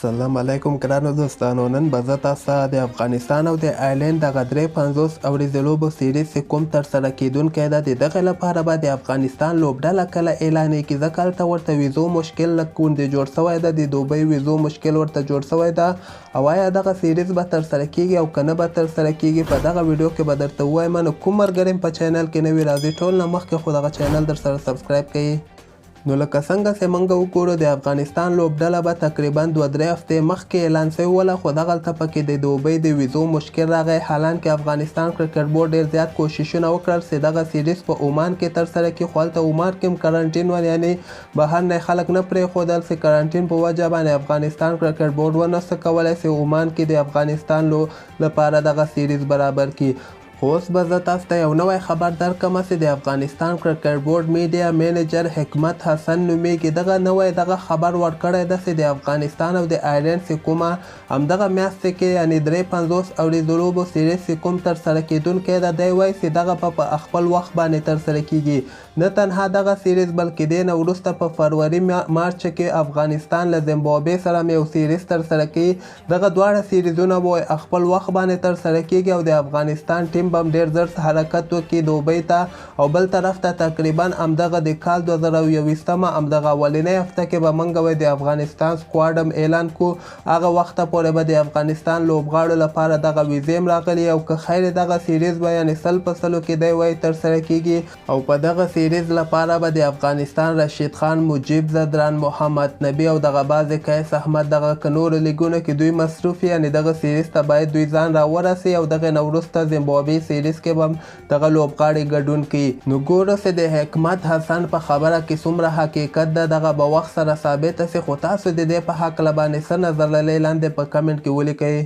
سلام علیکم ګرانو دوستانو، نن به زه تاسو ته د افغانستان او د آیرلینډ دغه 53 اوریزې لوبو سیریز چې کوم ترسره کېدونکی ده، د دغې لپاره به د افغانستان لوبډله کله اعلانېږي، ځکه هلته ورته ویزو مشکل لږ غوندې جوړ سوی ده، د دوبۍ ویزو مشکل ورته جوړ سوی ده. او آیا دغه سیریز به ترسره کېږي او که نه به ترسره کېږي، په دغه ویډیو کې به درته ووایم. نو کوم ملګری په چینل کې نوي راځي، ټول نه مخکې خو دغه چینل در سره subscribe کړئ. نو لکه څنګه چې موږ وګورو، د افغانستان لوبډله به تقریبا 2-3 هفتې مخکې اعلان شوې وله، خو دغلته پکې د دوبۍ د ویزو مشکل راغی. حالانکه افغانستان کرکټ بورډ ډېر زیات کوششونه وکړل چې دغه سیریز په عمان کې ترسره کړي، خو هلته عمان کې هم کرنټین ول، یعنې بهر نه خلک نه پرېښودل چې کرنټین په وجه باندې افغانستان کرکټ بورډ ونه سو کولی چې عمان کې د افغانستان لپاره دغه سیریز برابر کړي. خو اوس به زه تاسو ته یو نوی خبر درکړم چې د افغانستان کرکټ بورډ میډیا مینیجر حکمت حسن نومېږي، دغه نوی دغه خبر ورکړی ده چې د افغانستان او د آیرلینډ چې کومه همدغه میاشت کې، یعنې 53 اوریزو لوبو سیریز چې کوم ترسره کېدونکی ده، دی وایي چې دغه په خپل وخت باندې ترسره کېږي. نه تنها دغه سیریز، بلکې دې نه وروسته په فروري مارچ کې افغانستان له زمبابوې سره هم یو سیریز ترسره کوي. دغه دواړه سیریزونه به خپل وخت باندې ترسره کېږي او د افغانستان ټیم به هم ډېر زر حرکت وکړي دوبۍ ته. او بل طرف ته تقریبا همدغه د کال 2021 همدغه اولنۍ هفته کې به موږ وایي د افغانستان سکواډ هم اعلان کړو. هغه وخته پورې به د افغانستان لوبغاړو لپاره دغه ویزې هم راغلي، او که خیر دغه سیریز به یعنې 100% کې دی وایي ترسره کېږي. او په دغه سیریز لپاره به د افغانستان رشید خان، مجیب ځدران، محمد نبي او دغه بعضې قیس احمد دغه که نورو لیګونو کې دوی مصروف، یعنې دغه سیریز ته باید دوی ځان راورسي، او دغې نه وروسته زمبابوې سیریز کې به هم دغه لوبغاړي ګډون کوي. نو ګورو چې د حکمت حسن په خبره کې څومره حقیقت ده، دغه به وخت سره ثابته سي. خو تاسو د دې په هکله باندې څه نظر لرئ، لاندې په کمنټ کې ولیکئ.